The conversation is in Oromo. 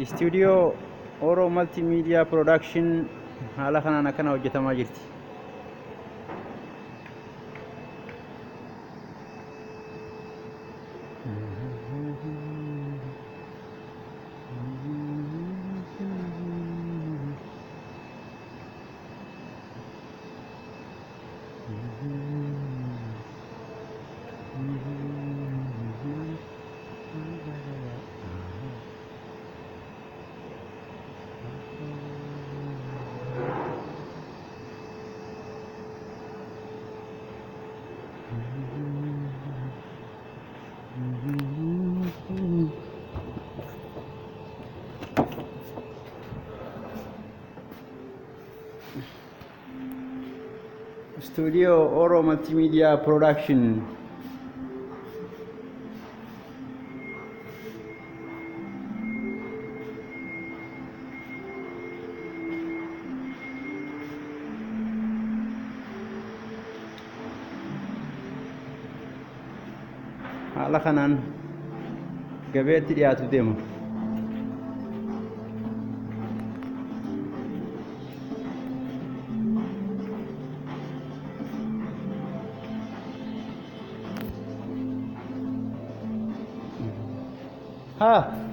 Istuudiyoo Oro Multimedia Production haala kanaan akkana hojjetamaa jirti. Studio Oro Multimedia Production. Haala kanaan gabeetti dhiyaatu deema. Haa.